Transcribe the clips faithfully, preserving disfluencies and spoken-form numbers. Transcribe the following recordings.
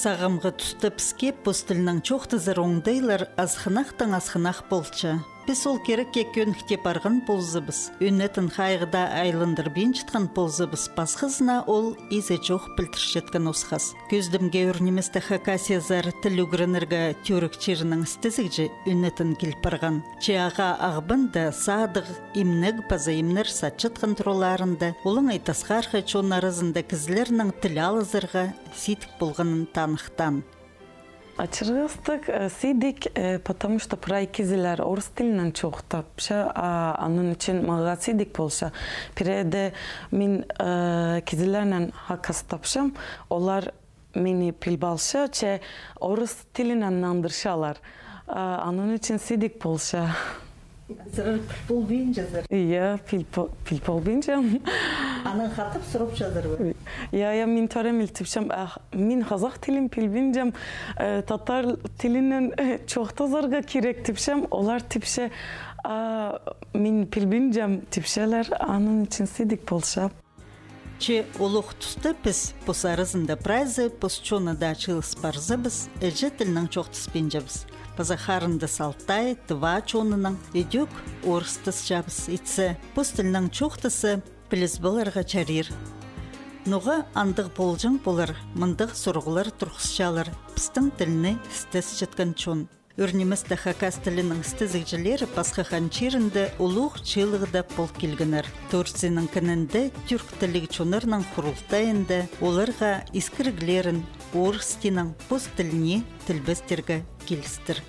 Тағамғы туста піске пос тілнең чоохтазар оңдайлар асхынахтаң асхынах полча. Піс ол кирекке кӧніктеп парған ползабыс, ӱнетін хайығда айландырбинчатхан ползабыс, пасхазына ол изі чох пілдірчеткен осхас. Кӧзідімге, ӱр ниместе Хакасиязар тіл ӱгренерге тӱрк чирінең істезігҷі ӱнетін киліп парған. Че Ағаа Ағбанда садығ, имнег паза имнер сатчатхан тураларында, олаңай тасхархы чон аразында кізілернең тіл алызарға сидік полғанын таныхтаан. Ачырғастығ, э, сидік, э, потому что прай кізілер орыс тілінең чоохтапча, а, аның ӱчӱн мағаа сидік полча. Пірееде мин, э, кізілернең хакастапчам, олар мині пілбалча, че орыс тілінең нандырчалар. А, аның ӱчӱн сидік полча. Сірер піл полбинчазар? Иә, піл по-, піл полбинчам. Анаң хатап сурапчазар ба? Иә, иә, мин тӧреем ил тіпчем, а, мин хазах тілін пілбинчем, э, татар тілінең, э, чоохтазарға кирек тіпчем, олар тіпче, а, мин пілбинчем тіпчелер, аның ӱчӱн сидік полча. Че улуғ туста піс пос аразында прайзы пос чоны даа чыылыс парзабыс, іҷе тілнең чоохтаспинчабыс. Паза харындас алтай, тыва чоныннаң ідӧк орыстасчабыс итсе, пос тілнең чоохтаза, піліс поларға чарир. Ноға андағ полҷаң полар, мындағ сурығлар турғысчалар пістің тілні істесчеткен чон. Ӱр ниместе хакас тілінің істезігҷілері пасха хан чирінде улуғ чыылығда пол килгеннер. Турцияның кінінде тӱрк тіліг чоннарның хурултайында оларға искіріглерін орыс тілінең пос тіліне тілбестерге килістір.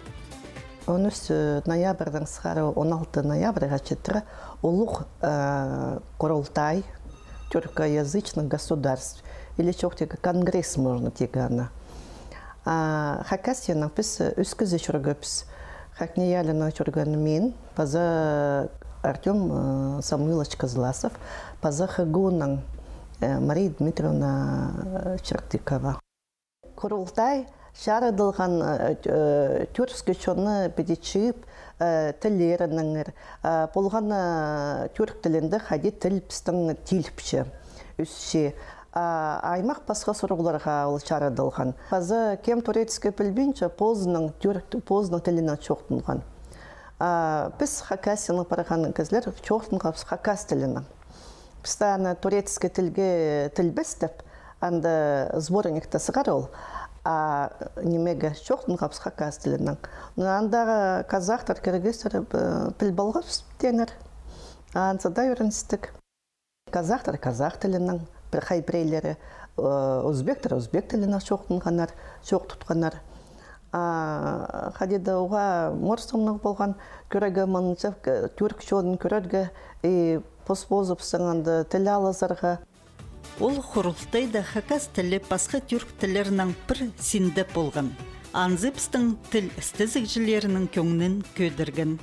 Он ӱс ноябрьдаң сығара он алты ноябрьға читіре улуғ, э, хурултай тюркоязычных государств, или чоохтирға конгресс можно тирге аны. А Хакасияның піс, э, ӱс кізі чӧргебіс. ХакНИИЯЛИ-ның чӧрген мин, паза Артём, э, Самуилович Кызласов, паза ХГУ-ның, э, Мария Дмитриевна, э, Чертыкова. Хурултай чарыдылған, э, э, тюркский чонны піди чыып, э, тіллерінеңер, э, полған, э, тюрк тілінде хайди тіл пістің тиліпче, ӧсче. А аймах пасха сурығларға ол чарыдылған. Паза кем турецкий пілбинче, позының тюрк, позының тілінең чоохтанған. А піс Хакасияның парған кізілер чоохтанғабыс хакас тілінең. Пісте аны турецкий тілге тілбестеп, анда сборникте сығар ол, а нимеге чоохтанғабыс хакас тілінең. Ну, андағы казахтар, киргизтер, э, піл полғабыс тееннер. Анзы даа ӧріністіг. Казахтар казах тілінең, пір хай піреелері, э, узбектер узбек тілінең чоохтанғаннар, чоох тутханнар. А хайди даа уғаа морсымнығ полған, кӧрерге мынҷа, э, тюрк чонын кӧрерге, и пос-позыбыстың анда тіл алызарға. Ол хурултайда хакас тілі пасха тюрк тіллерінең пір синде полған. Анзы пістің тіл істезігҷілерінің кӧңнін кӧдірген.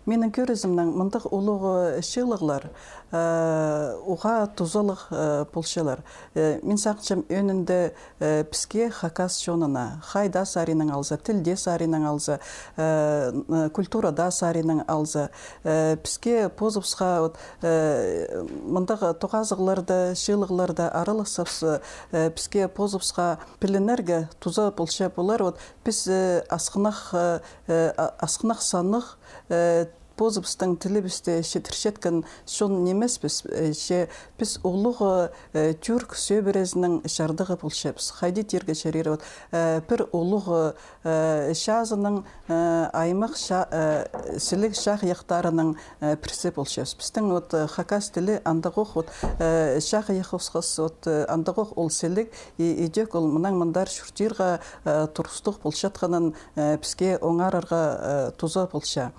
Минің кӧрізімнең, мындағ улуғ, э, чыылығлар, э, уғаа тузалығ, э, полчалар. Э, мин сағынчам, ӧӧнінде, э, піске, хакас чонына, хай даа саринаң алза, тіл дее саринаң алза, э, н-, культура даа саринаң алза, э, піске позыбысха, вот, э, мындағ тоғазығларда, чыылығларда араласчабыс, э, піске позыбысха пілінерге туза полча полар. Вот піс, э, асхынах, э, э, а-, асхынах саннығ, э, позыбыстың тілібісті читірчеткен чон нимеспіс, э, че піс улуғ, э, тюрк сӧбірезінің чардығы полчабыс. Хайди тирге чарир, вот, э, пір улуғ, э, чазының, э, аймах ча-, э, сіліг чах-йыхтарының, э, пірсі полчабыс. Пістің вот, э, хакас тілі андағох вот, э, чах-йых осхас, вот, э, андағох ол сіліг, и, идӧк ол мынаң мындар чуртирға, э, турыстығ полчатханын, э, піске оңарарға, э, туза полча.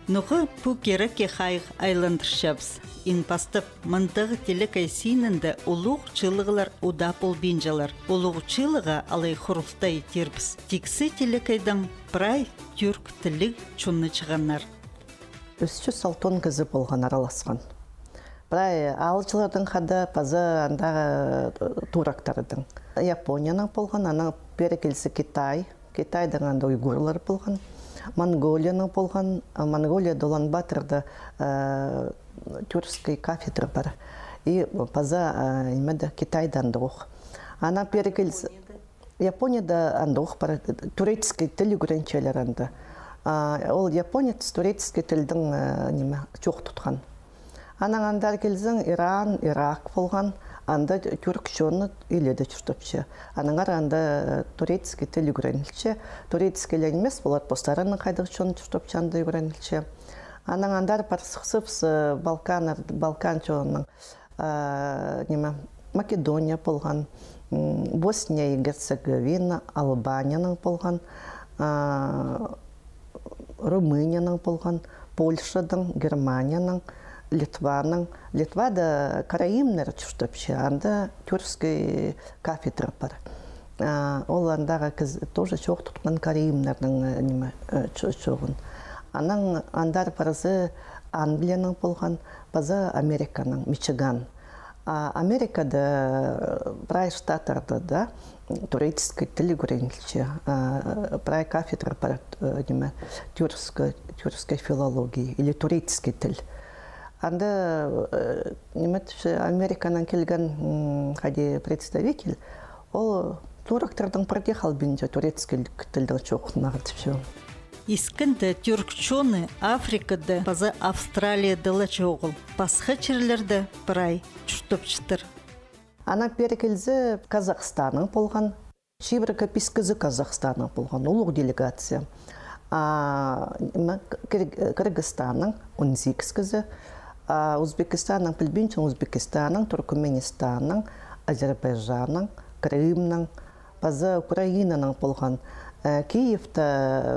Ноға пу кирекке хайығ айландырчабыс? Иң пастап, мындағ тилекей синінде улуғ чыылығлар удаа полбинчалар. Улуғ чыылығға алай хурултай тирбіс. Тиксі тилекейдең прай тюрк тіліг чонны чыығаннар. Ӱс чӱс алтон кізі полған араласхан. Прай аалҷылардаң хада, паза андағы, э, турактардаң. Японияның полған, анаң пеер килзе Китай. Китайдаң анда уйгурлар полған, Монголияның полған, а Монголияда Улан-Баторда, э, тюркский кафедра пар. И паза, э, нимеде, Китайда андағох. Анаң пеер килзе, Японияда андох пар, турецкий тіл ӱгренчелер анда. А, ол японец турецкий тілдің, э, ниме, чоох тутхан. Анаң андар килзең, Иран, Ирак полған, анда тюрк чоны иледе чуртапча. Анаңар анда, э, турецкий тіл ӱгренілче, турецкий ле нимес, олар постарының хайдағ чон чуртапча, анда ӱгренілче. Анаң андар пар сыхсыбыс, э, Балканнар, Балкан чонының, а, ниме, Македония полған, м, Босния и Герцеговина, Албанияның полған, а, Румынияның полған, Польшадаң, Германияның, Литваның. Литвада караимнар чуртапча, анда тюркский кафедра пар. А, ол андағы кізі тоже чоох тутхан караимнарның, э, ниме, э, чо-, чооғын. Анаң андар парза Англияның полған, паза Американың, Мичиган. А Америкада, э, прай штаттарда даа турецкий тіл ӱгренілче, а, прай кафедра пар, э, ниме, тюркская, тюркская филология или турецкий тіл. Анда, э, ниме тіпче, Американаң килген, м, хайди, представитель, ол турктардаң пірдее халбинча турецкий тілдең чоохтанарға тіпче. Искенде тюрк чоны Африкада паза Австралияда ла чоғыл, пасха чирлерде прай чуртапчатыр. Анаң пеер килзе, Казахстанның полған, чибіргі пис кізі Казахстанның полған, улуғ делегация. А, ниме, Кир-, Киргизстанның он сигіс кізі, а, Узбекистанның, пілбинчем, Узбекистанның, Туркменистанның, Азербайджанның, Крымның, паза Украинаның полған. Э, Киевте,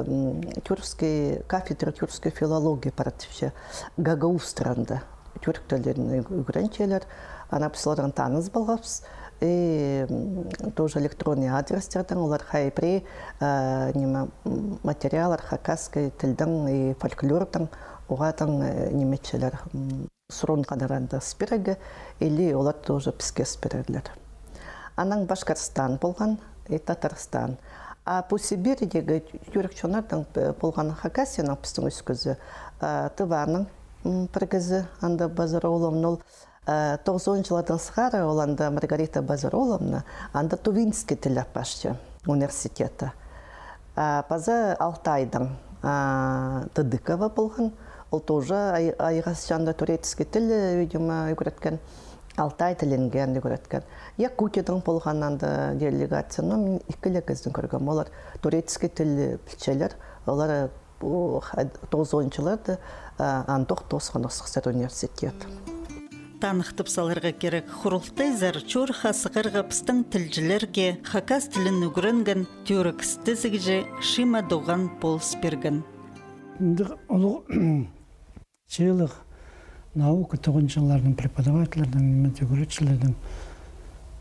м, тюркский, кафедра тюркской филологии пар тіпче, Гагаузтар анда. Тюрк тілін ӱг-, ӱгренчелер. Анаң піс оларнаң таныс полғабыс. И, м, тоже электронный адрестердең олар хай пірее, э, ниме, м, материаллар хакасский тілдең и фольклордаң, оғаа таң, э, ниме итчелер, м, сурынғаннар анда пістерге, или олар тоже піске пісерлер. Анаң Башкортостан полған, и Татарстан. А пу Сибирьдегі тюрк чоннардаң, э, полған Хакасияның пістің ӱс кізі, э, Тываның, м, пір кізі, анда Базароловна ол, э, тоғызонынҷы чыллардаң сығара ол анда Маргарита Базароловна, анда тувинский тіл апарча университетте. А, паза Алтайдаң, а, Тыдыкова полған. Ол тоже ай-, айғасча анда турецкий тіл, видимо, ӱгреткен. Алтай тілінге анда ӱгреткен. Якутиядаң полған анда делегация. Но мин ікі ле кізіні кӧргем. Олар турецкий тіл пілчелер. Олар, о, ха-, тоғызонынҷы чылларда, а, андох тоосхан осхастар университет. Таныхтап саларға кирек, хурултайзар чорыхха сығарға пістің тілҷілерге хакас тілін ӱгренген тюрк істезігҷі Шима Доған полыс пирген. Андағ улуғ чыылығ наука тоғынҷыларның, преподавательлернің, ниме, ӱгретчілернің,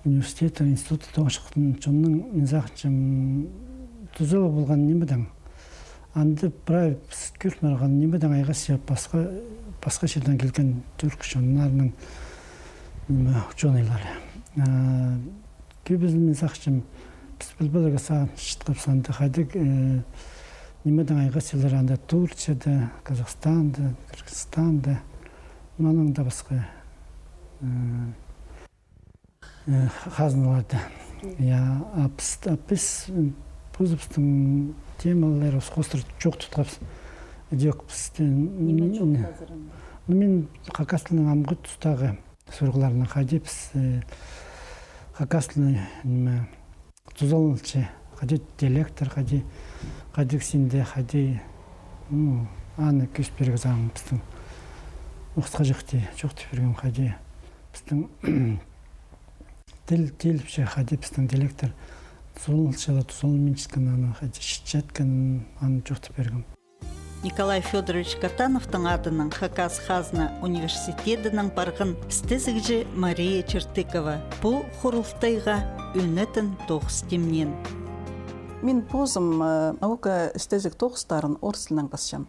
университеттің, институтта тоғынчатхан чонның, мин сағынчам, тузалығ полған нимедең. Анда прай піс кӧріп парған нимедең айғасча пасха, пасха чирдең килген тюрк чоннарның, ниме, учёныйлары. А, кӧбізін, мин сағынчам, піс пілбеерге сағынчатхабыс анда хайдағ, э, нимедең айғасчалар анда Турцияда, Казахстанда, Кыргызстанда, мынаң даа пасха, э, э, хазналарда. Я, а піс, а піс, м, позыбыстың темаларыбыс хоостыра чоох тутхабыс. Идӧк пістің, м, ниме чоохтазар анда? Ну, мин хакас тілінің амғы тустағы сурығларына хайди піс, э, хакас тілі, ниме, тузаланча, хайди диалекттер, хайди, хайди синде, хайди, ну, аны кӧзіт пирерге сағынғам пістің. Ох, сағынчам, чоохтап пиргем, хайди пістің тіл, тіл вообще, хайди пістің диалекттер тузаланчалар, тузаланминчатхан, аны хайди читчеткенін, аны чоохтап пиргем. Николай Фёдорович Катановтың адынаң Хакас хазна университедінең парған істезігҷі Мария Чертыкова пу хурултайға ӧнетін тоғыс тимнеен. Мин позым, э, наука істезіг тоғыстарын орыс тілінең пасчам.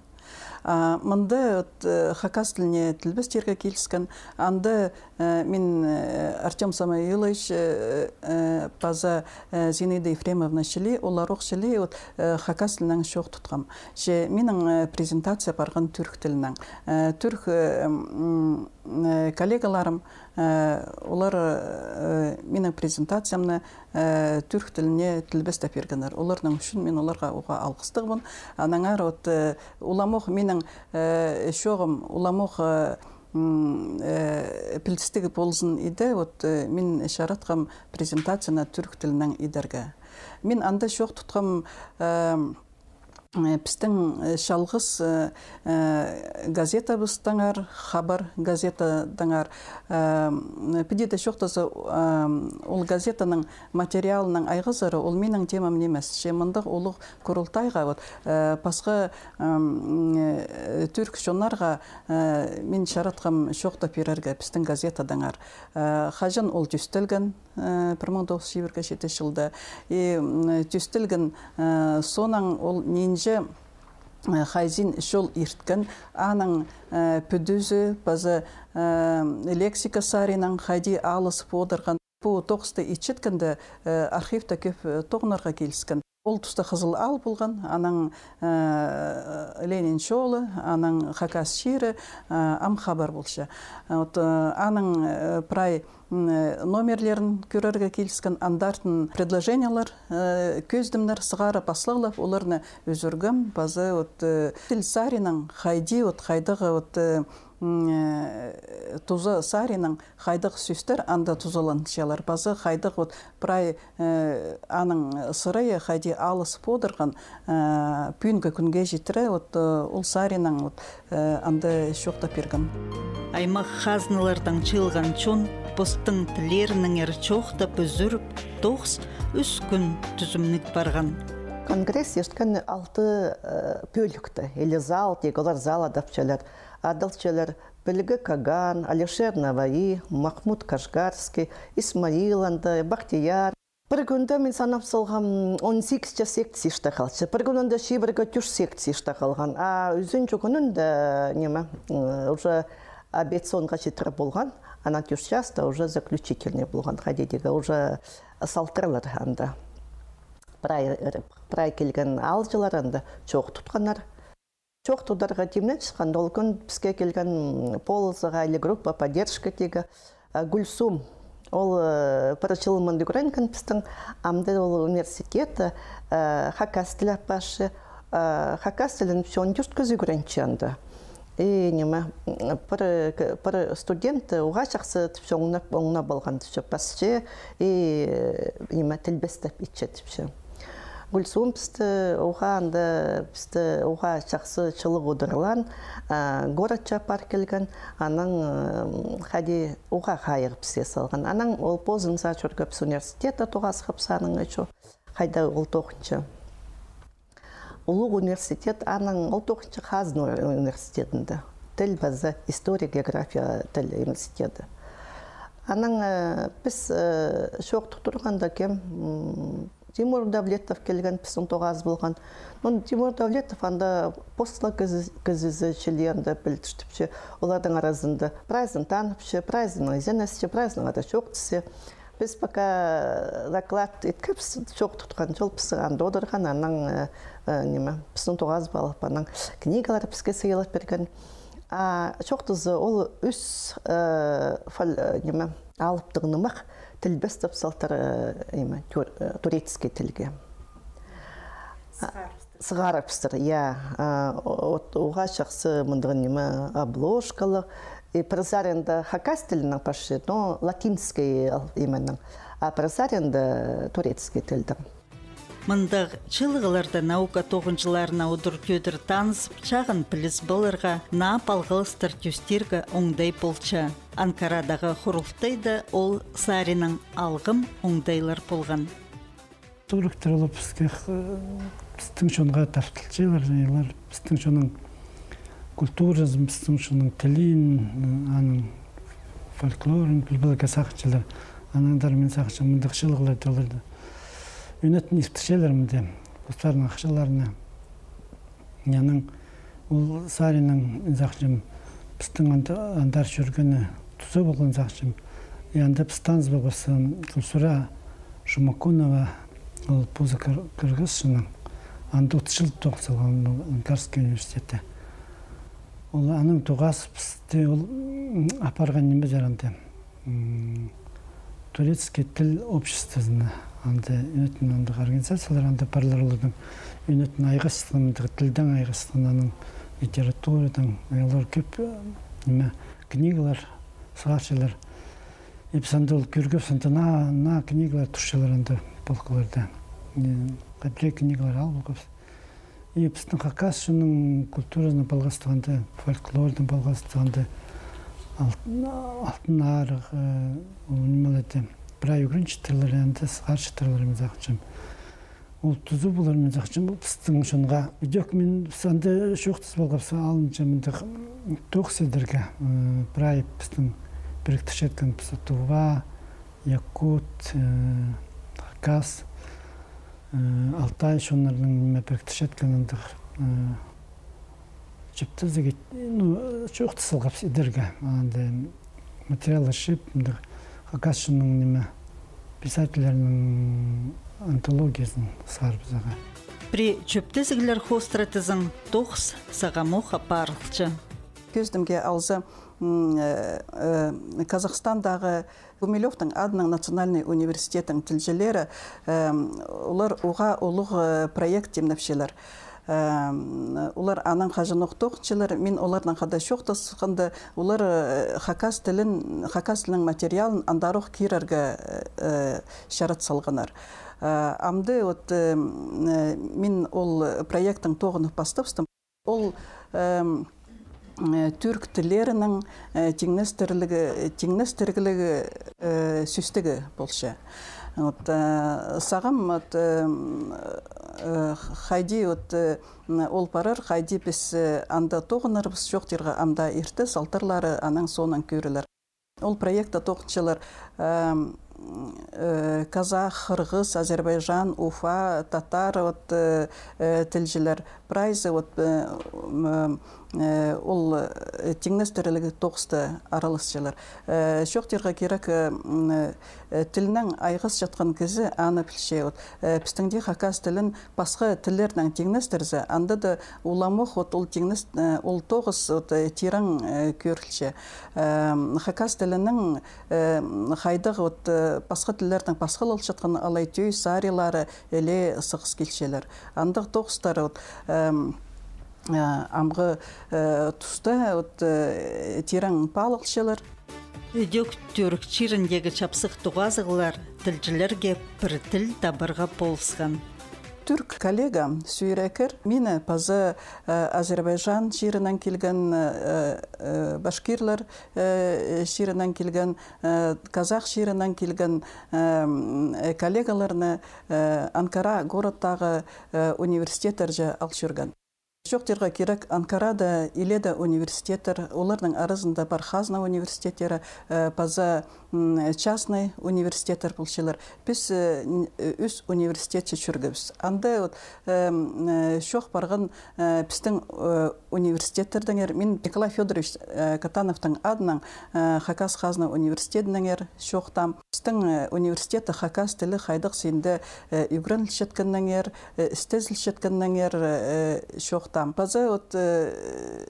А мында вот, э, хакас тіліне тілбестерге киліскен. Анда, э, мин, э, Артём Самойлович, э, э, паза, э, Зинаида Ефремовна чіли, олар ох чіли, вот, э, хакас тілінең чоох тутхам. Че минің, э, презентация парған тӱрк тілінең. Э, тӱрк, э, м, э, коллегаларым, э, олар, э, минің презентациямны, э, тӱрк тіліне тілбестеп пиргеннер. Оларның ӱчӱн мин оларға уғаа алғыстығбын. Анаңар вот, э, уламох минің, э, чооғым, уламох, э, м, э, пілдістіг ползын иді, вот, э, мин чаратхам презентацияны тӱрк тілінең идерге. Мин анда чоох тутхам, э, э, пістің, э, чалғыс, э, э, газетабыстаңар, «Хабар» газетадаңар. Э, м, піди дее чоохтаза, э, ол газетаның материалының айғазары, ол минің темам нимес. Че мындағ улуғ курултайға, вот, э, пасха, м, э, тӱрк чоннарға, э, мин чаратхам чоохтап пирерге пістің газетадаңар. Э, хаҷан ол тӧстелген, э, пір муң тоғыс чӱс чибіргі читінҷі чылда. И, м, тӧстелген, э, соонаң ол нинҷе, э, хайзин чол ирткен, аның, э, пӱдізі, паза, э, лексика саринаң хайди алысып одырған. Пу тоғысты итчеткенде, э, архивта кӧп, э, тоғынарға киліскен. Ол туста Хызыл аал полған, анаң, э, Ленин чолы, анаң Хакас чирі, э, ам «Хабар» полча. Вот, э, аның, э, прай, м, э, номерлерін кӧрерге киліскен, андартын предложениелер, э, кӧзідімнер сығара паслағлап, оларны ӱзӱргем, паза вот, э, тіл саринаң хайди, вот хайдағ, вот, э, м, э, туза саринаң хайдағ сӧстер анда тузаланчалар, паза хайдағ вот прай, э, аның сырайы хайди алысып одырған, э, пӱӱнгі кӱнге читіре, вот, э, ол саринаң вот, э, анда чоохтап пиргем. Аймах хазналардаң чыылған чон постың тіллерінеңер чоохтап ӱзӱріп, тоғыс ӱс кӱн тӱзімніг парған. Конгресс ирткен алты, э, пӧлікті, или зал, тик олар зал адапчалар. Адалчалар Пілгі Каган, Алишер Навои, Махмуд Кашгарский, Исмаил анда, Бахтияр. Пір кӱнде мин санап салғам, он сигіс ча секция иште халча. Пір кӱнінде чибіргі тӧрт секция иште халған. А ӱзінҷі кӱнінде, ниме, м, уже обед соонға читіре полған, анаң тӧрт часта уже заключительный полған, хайди тирге, уже салтырлар анда. Прай, прай килген аалҷылар анда чоох тутханнар. Чоох тударға тимненчеткенде, ол кӱн піске килген, м, полызыға или группа поддержки тирге, а, Гульсум. Ол, э, пір чыл мында ӱгренген пістің, амды ол университетте, э, хакас тілі апарча, э, хакас тілін чон тӧрт кізі ӱгренче анда. И ниме, м, пір, к-, пір студент уғаа чахсы тіпче, оңнап, оңнап алған тіпче, пасча, и, э, ниме, тілбестеп итче тіпче. Гульсум пісті уғаа анда, пісті уғаа чахсы чылығ удурлаан, а, городча апар килген, анаң, м, хайди уғаа хайығ піске салған. Анаң ол позын саа чӧргебіс университетте тоғасхабыс анаң ещё. Хайда ол тоғынча. Улуғ университет, анаң ол тоғынча Хазна университетінде. Тіл паза история, география, тіл университеті. Анаң, э, піс, э, чоохтап турғанда кем, м, Тимур Давлетов килген, пістің тоғас полған. Ну, Тимур Давлетов анда пос ла кізі, кізізі чіли анда пілдіртіпче. Олардың аразында прайзын таныпча, прайзын изенісче, прайзын ада чоохтасча. Піс пока доклад иткебіс, чоох тутхан чол пістің анда одырған, анаң, э, э, ниме, пістің тоғас полып, анаң книгалар піске сыйлап пирген. А чоохтаза, ол ӱс, э, фол-, э, ниме, алыптығ нымах тілбестеп салтыр, э, ниме, тюр-, э, турецкий тілге. А, сығарыбыстыр, я. А, о-, от, уғаа чахсы мындағ ниме, обложкалығ. И пір саринда хакас тілінең парча, но латинский ал-, нименең. А пір саринда турецкий тілдең. Мындағ чыылғыларда наука тоғынҷыларына удур-тӧдір танысып, чағын піліс поларға, наа палғалыстар тӧстирге оңдай полча. Анкарадағы хурултайда ол саринаң алғым оңдайлар полған. Тӱріктер ол піске, э, пістің чонға тапталчалар, олар пістің чонның культуразын, пістің чонның тілін, э, аның фольклорын піл-, пілбілерге сағынчалар. Анаңар мин сағынчам, мындағ чыылғыларда оларны ӱнетін иртірчелер мында, постарының ахчаларына. Анаң Ол саринаң, сағынчам, пістің анда, андар чӧргені туза полған, сағынчам. И анда піс таныс полғабыс, Гүлсура Шумакунова, ол позы кыр-, кырғызчаның. Анда отыс чыл тоғын салған, ол Анкарский университетте. Ол анаң тоғазыбысты, ол, м, апарған нимезер анда. М, турецкий тіл обществозына, анда ӱнетін андағ организациялар анда парлар, оларның ӱнетін айғасчатхан, андағ тілдең айғасчатхан, аның литературадаң, олар кӧп, э, ниме, книгалар сығарчалар. И піс анда ол кӧргебіс, анда наа, наа книгалар турчалар анда полкаларда. Э, пірее книгалар ал полғабыс. И пістің хакас чонның культуразынаң палғастығ анда, фольклорнаң палғастығ анда, алтын, алтын арығ, э, ол нимелерді прай ӱгренчетірлер, анда сығарчатырлар, мин сағынчам. Ол туза полар, мин сағынчам, ол пістің чонға. Идӧк мин, піс анда чоохтас полғабыс алынҷа мындағ тоғыс идерге, э, прай пістің піріктірчеткен пісті тува, якут, э, хакас, э, алтай чоннарның ниме піріктірчеткен андағ, э, чӧптезіг, ну, чоохтас салғабыс идерге. Анда материаллар чыып, андағ хакас чонның ниме писательлерінің антологиязын сығарыбызарға. Пірее чӧптезіглер хоостыра тізең, тоғыс сағам ох апарылча. Кӧзідімге алза, м, э, э, Казахстандағы Гумилёвтың адынаң национальный университеттің тілҷілері, эм, олар уғаа улуғ, э, проект тимнепчелер. Эм, олар анаң хаҷанох тоғынчалар, мин оларнаң хада чоохтасханда, олар, э, хакас тілін, хакас тілінің материалын андарох кирерге, э, чарат салғаннар. Э, амды вот, эм, э, мин ол проекттің тоғынып пастабыстым. Ол, эм, э, тӱрк тіллерінің, э, тиңнестірлігі, тиңнестірлігі, э, сӧстігі полча. Вот, э, сағам, вот, эм, э, хайди, вот, э, ол парар, хайди піс, э, анда тоғынарбыс, чоохтирға ам даа иртес, алтарлары анаң соонаң кӧрілер. Ол проектте тоғынчалар, эм, э, казах, хырғыс, азербайджан, уфа, татар, вот, э, э, тілҷілер. Прайзы, вот, э, м, э, ол, э, тиңнестірліг тоғыста араласчалар. Э, чоохтирға кирек, э, м, э, тілнең айғасчатхан кізі аны пілче. Вот, э, пістің дее хакас тілін пасха тіллернең тиңнестірзе, анда даа уламох, вот, ол тиңнес-, э, ол тоғыс, вот, э, тирең, э, кӧрілче. Эм, хакас тілінің, эм, хайдағ, вот, э, пасха тіллернең пасхалалчатхан алай тӧӧй сарилары іле сығыс килчелер. Андағ тоғыстары, вот, эм, э, амғы, э, туста, вот, э, тирең паалалчалар. Идӧк тӱрк чиріндегі чапсых тоғазығлар тілҷілерге пір тіл табарға полысхан. Тӱрк коллега сӧйрекер, мині паза, э, Азербайджан чирінең килген, э, э, башкирлар, э, чирінең килген, э, казах чирінең килген, э, м, э, коллегаларны, э, Анкара городтағы, э, университеттерҷе ал чӧрген. Чоохтирға кирек, Анкарада иледе университеттер, оларның аразында пар хазна университеттері, э, паза, м, частный университеттер полчалар. Піс, э, н-, э, ӱс университетче чӧргебіс. Анда вот, эм, э, чоох парған, э, пістің, э, университеттердеңер. Мин Николай Фёдорович, э, Катановтың адынаң, э, Хакас хазна университетінеңер чоохтаам. Пістің, э, университетте хакас тілі хайдағ синде, э, ӱгренілчеткеннеңер, э, істезілчеткеннеңер, э, чоохтаам. Паза вот, э,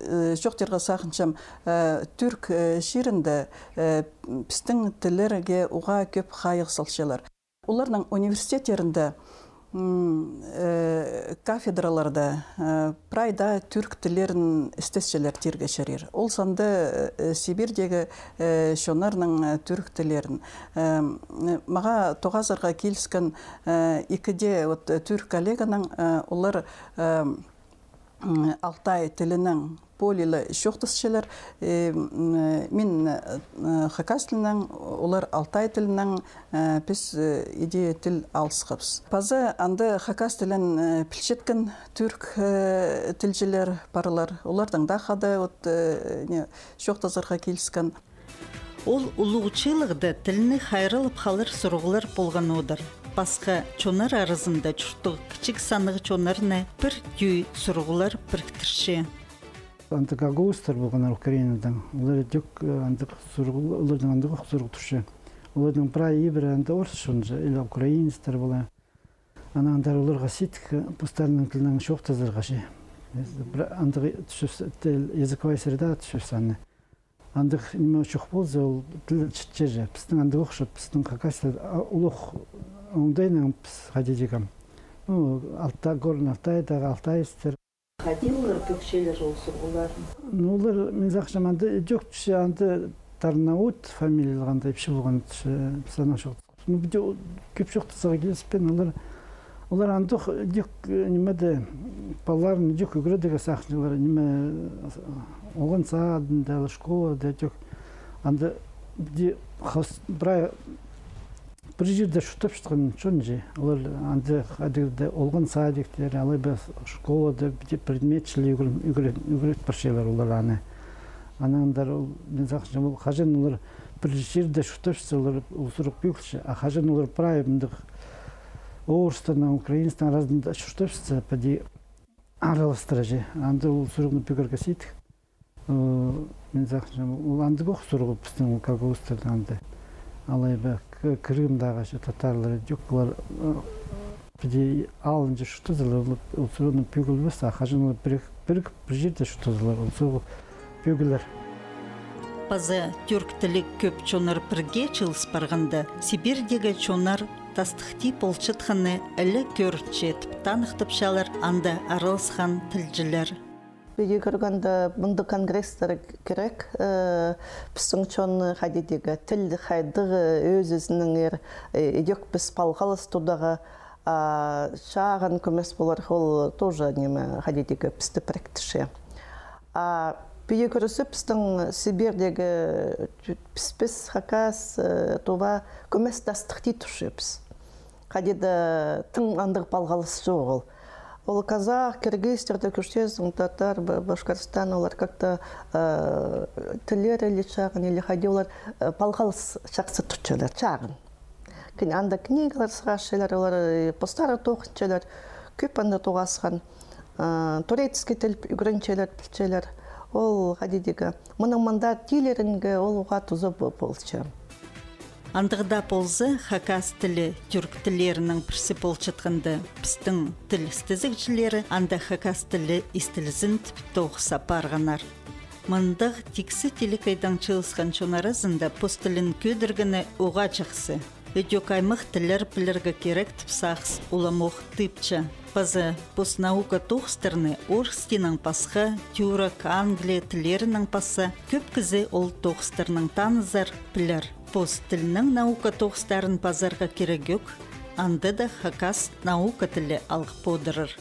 э, чоохтирға сағынчам, э, тӱрк, э, чирінде, э, пістің тіллерге уғаа кӧп хайығ салчалар. Оларның университеттерінде, м, э, кафедраларда, э, прай даа тӱрк тіллерін істесчелер тирге чарир. Ол санда, э, Сибирьдегі, э, чоннарның, э, тӱрк тіллерін. Э, м, мағаа тоғазарға киліскен, э, ікі дее вот, э, тӱрк коллеганың, э, олар, э, м, алтай тілінең полилы чоохтасчалар. Э, м, мин, э, хакас тілінең, олар алтай тілінең, э, піс, э, іди тіл алысхабыс. Паза анда хакас тілін, э, пілчеткен тӱрк, э, тілҷілер парлар. Оларның даа хада вот, э, не, чоохтазарға киліскен. Ол улуғ чыылығда тілні хайраллап халар сурығлар полған одыр. Пасха чоннар аразында чурттығ кічіг саннығ чоннарны пір тӧӧй сурығлар піріктірче. Андағ гагаузтар полғаннар Украинадаң. Олар ідӧк, э, андағ сурығ, оларның андағ ох сурығ турча. Оларның прай ибіре андағ орыс чонҷа, или украинецтер полар. Анаң андар оларға сидік, э, постарының тілінең чоохтазарға чи. Пір андағ тӱсчебіс, тіл, языковая среда тӱсчебіс аны. Андағ ниме чох полза, ол тіл чітчеҷе. Пістің андағ ох чох, пістің Хакасияда, а, улуғ оңдайнаң піс хайди тигем. Ну, Алтай, Горный Алтайдағы алтаецтер. Хайди олар пӧкчелер ол сурығларны? Ну, олар, мин сағынчам, анда ідӧк тӱсче, анда Тарнаут фамилиялығ анда ипчі полған тӱсче, піс анаң чох. Ну, піди кӧп чоохтазарға киліспеен, олар, олар андох ідӧк, э, нимеде, палаларын ідӧк ӱгредерге сағынчалар, ниме, олған садында, школада ідӧк. Анда піди хос-, прай пір чирде чуртапчатхан чон чи. Олар анда хайдағ-да олған садиктер, алай ба школада піди предмет чіли ӱгрен-, ӱгрен-, ӱгрет парчалар олар аны. Анаң андар ол, мин сағынчам, ол хаҷан олар пір чирде чуртапчатса, олар ол сурығ пӧгілче. А хаҷан олар прай мындағ орыстарнаң, украинецтернең аразында чуртапчатса, піди араластыра чи. Анда ол сурығны пӧгерге сидік. Э, мин сағынчам, ол андағ ох сурығ пістің ол гагаузтарның анда. Алай ба К-, Крымдағы чи татарлар ідӧк, олар, э, піди алынҷа чуртазалар, ол, ол сурығны пӧгілбес, а хаҷан олар пірік-, пірік пір чирде чуртазалар, ол сурығ пӧгілер. Паза тӱрк тілі кӧп чоннар пірге чыылыс парғанда, Сибирьдегі чоннар тастыхти полчатханны іле кӧрче тіп таныхтапчалар анда араласхан тілҷілер. Піди кӧргенде, мындағ конгресстер кирек, э, пістің чонны хайди тигі, тіл хайдағ, э, ӧзізінеңер, э, ідӧк піс палғалыс тударға, а, чағын кӧмес полар, ол тоже, ниме, хайди тигі, пісті піріктірче. А піди кӧрзе, пістің Сибирьдегі, э, піс, піс, хакас, э, тува, кӧмес тастыхти турчабыс. Хайди даа тың андағ палғалыс чоғыл. Ол казах, киргизтерді кӧрчезің, татар, Ба-, Башкортостан, олар как-то, э, тіллері или чағын, или хайди олар, э, палғалыс чахсы тутчалар, чағын. Кин-, анда книгалар сығарчалар, олар, э, постары тоғынчалар, кӧп анда тоғасхан, э, турецкий тіл ӱгренчелер, пілчелер. Ол хайди тигі, мының мында тилерінге ол уғаа туза по-, полча. Андағ даа полза, хакас тілі тӱрк тіллерінің пірсі полчатханда, пістің тіл істезігҷілері анда хакас тілі истілзін тіп тоғыс апарғаннар. Мындағ тиксі телекейдең чыылысхан чон аразында пос тілін кӧдіргені уғаа чахсы. Ідӧк аймах тіллер пілерге кирек тіп сағыс уламох тыыпча. Паза пос наука тоғыстарны орыс тілінең пасха тӱрк, англия тіллерінең пасса, кӧп кізі ол тоғыстарнаң танызар, пілер. Пос тілнің наука тоғыстарын пазарға кирегӧк, анда даа хакас наука тілі алғып одырар.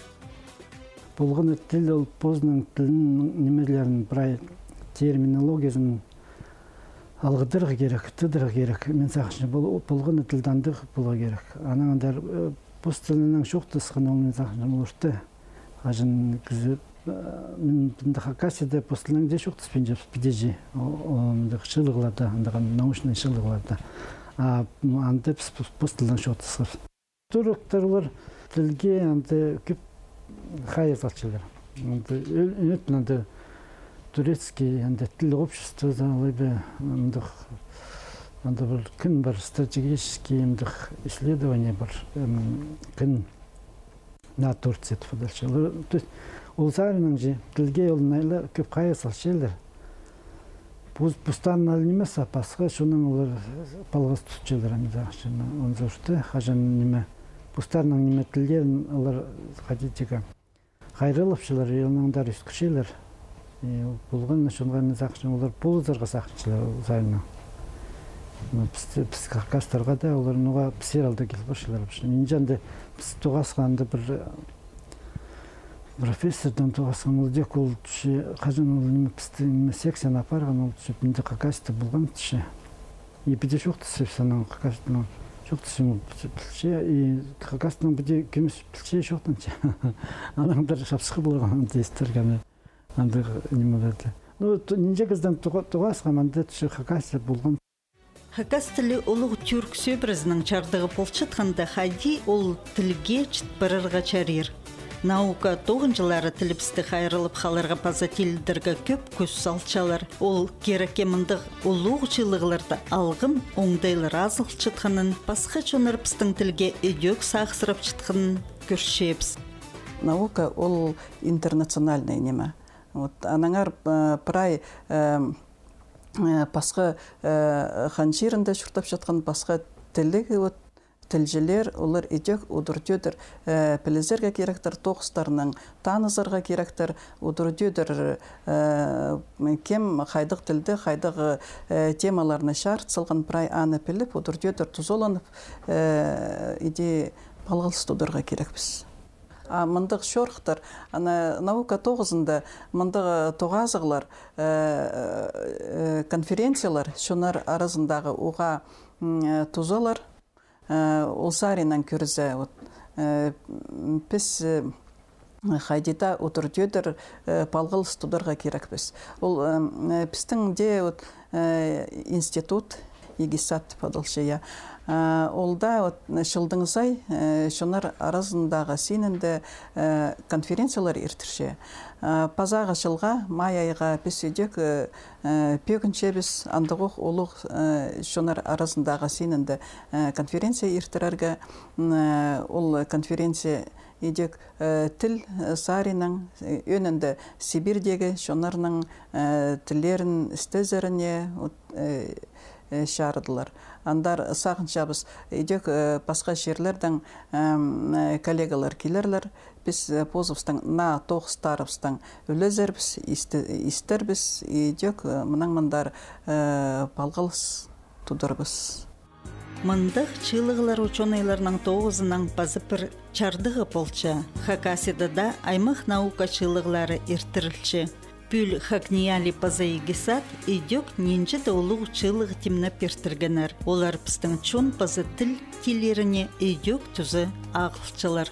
Полған на тіл ол позының тілінің нимелерін, прай терминологиязын алғыдарға кирек, тыдарға кирек. Мин сағынчам, пол-, полған на тіл андағ поларға кирек. Анаң андар, э, пос тілінең чоохтасхан ол, мин сағынчам, ол орта. Хаҷан кізі, э, мин, мында Хакасияда пос тілінең дее чоохтаспинчабыс, піди чи. О, о, мындағ чыылығларда, андағ научный чыылығларда. А, м, анда піс пос, пос тілінең чоохтасхабыс. Тӱрктер олар тілге анда кӧп хайығ салчалар. Анда ӧ-, ӧнетін анда турецкий, анда тіл обществозы, алай ба, андағ, анда пір кӱн пар, стратегический, андағ исследование пар, м, кӱн на Турция тіп адалча. Олар, то есть, ол саринаң чи тілге ол найлар кӧп хайығ салчалар. Пос-, постарынаң нимес, а пасха чоннаң олар палғас тутчалар, ам, за, чын, он за что, хаҷан ниме, постарының ниме тіллерін олар хайди тигі хайраллапчалар, и анаң андар ӧскірчелер. И полған на чонға, мин сағынчам, олар полызарға сағынчалар ол саринаң. Ну, піс, піс хакастарға даа олар, ну, уғаа піссер алда киліп парчалар. Нинҷе анда піс тоғасханда пір, э, профессорнаң тоғасхам, ол дее ол тӱсче, хаҷан ол ниме пісті, ниме, секцияны апарған, ол тӱсче, мында Хакасияда полған тӱсче. И піди чоохтасчабыс анаң, Хакасиядаң чоохтасчам, ол пілче, и Хакасиядаң піди кӧмес пілче, чоохтанча. Анаң андар чапсых полған, анда истерге андағ нимелерде. Ну, то-, нинҷе кізідең тоға-, тоғасхам, анда тӱсче Хакасияда полған. Хакас тілі улуғ тӱрк сӧбірезінің чардығы полчатханда, хайди ол тілге чіт парарға чарир? Наука тоғынҷылары тілібісті хайраллап халарға паза тилідерге кӧп кӱс салчалар. Ол кирекке мындағ улуғ чыылығларда алғым оңдайлар азылчатханын, пасха чоннарыбыстың тілге ідӧк сағыссырапчатханын кӧрчебіс. Наука ол интернациональный ниме. Вот, анаңар, э, прай, э, э, пасха, э, хан чирінде чуртапчатхан пасха тіліг, вот, тілҷілер, олар ідӧк удур-тӧдір, э, пілізерге киректір, тоғыстарнаң танызарға киректір, удур-тӧдір, э, кем хайдағ тілді, хайдағ, э, темаларны чарыт салған, прай аны піліп, удур-тӧдір тузаланып, э, иди палғалыс тударға кирекпіс. А мындағ чорыхтар, ана наука тоғызында мындағ тоғазығлар, э, э, конференциялар, чоннар аразындағы уғаа, м, э, тузалар, э, ол саринаң кӧрзе, вот, э, м, піс, э, хайди даа удур-тӧдір, э, палғалыс тударға кирекпіс. Ол, э, м, э, пістің дее вот, э, институт, ИГИСАД тіп адалча, я. Э, ол даа вот чылдың сай, э, чоннар аразындағы синінде, э, конференциялар иртірче. Э, пазағы чылға, май айға піс ідӧк, э, э, пӧгінчебіс андағох улуғ, э, чоннар аразындағы синінде, э, конференция иртірерге. М, э, ол конференция ідӧк, э, тіл, э, саринаң, э, ӧӧнінде Сибирьдегі чоннарның, э, тіллерін істезеріне, вот, э, э, чарыдылар. Андар сағынчабыс, ідӧк, э, пасха чирлердең, эм, э, коллегалар килерлер. Піс, э, позыбыстың наа тоғыстарыбыстаң ӱлезербіс, исте-, истербіс, ідӧк, э, мынаң мындар, э, палғалыс тудырбыс. Мындағ чыылығлар учёныйларның тоғызынаң паза пір чардығы полча. Хакасияда даа аймах наука чыылығлары иртірілче. Пӱӱл ХакНИИЯЛИ паза ИГИСАД ідӧк нинҷе-де улуғ чыылығ тимнеп иртіргеннер. Олар пістің чон паза тіл тилеріне ідӧк тӱзе ағылчалар.